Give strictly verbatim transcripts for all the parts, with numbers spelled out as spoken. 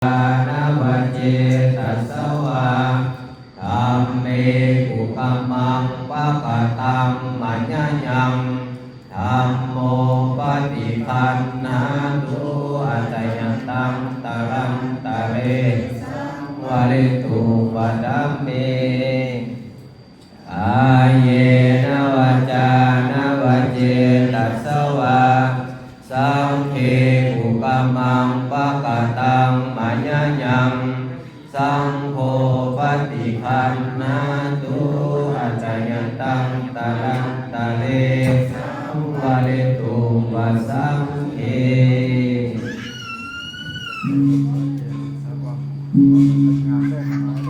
nava cetasā vā, dhamme kukammaṃ pakataṃ mayā yaṃ, dhammo paṭiggaṇhatu accayantaṃ, kālantare saṃvarituṃ va dhamme. Kāyena vācāya va cetasā vā, saṅghe kukammaṃ pakataṃ mayā yaṃ, saṅgho paṭiggaṇhatu accayantaṃ, kālantare saṃvarituṃ va saṅghe.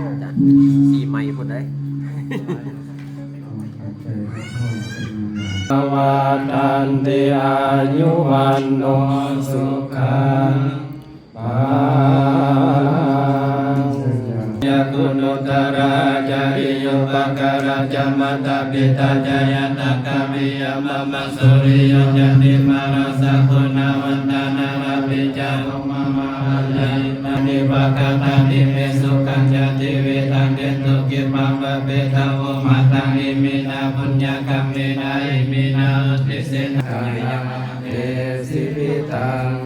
อาจารย์ สี่ไมค์ พูดได้ vaḍḍhanti āyu vaṇṇo sukhaṃ balaṃ. Guṇuttarā ca āriyo upākārā ca mātā pitā ca ñātakā piyā mamaṃ suriyo candimā rājā guṇavantā narāpi ca brahmamārā ca indā nivāgatā ime sukhañca tividhaṃ dentu khippaṃ pāpetha vomataṃ. Iminā puññakammena iminā uddisena jīvitaṃ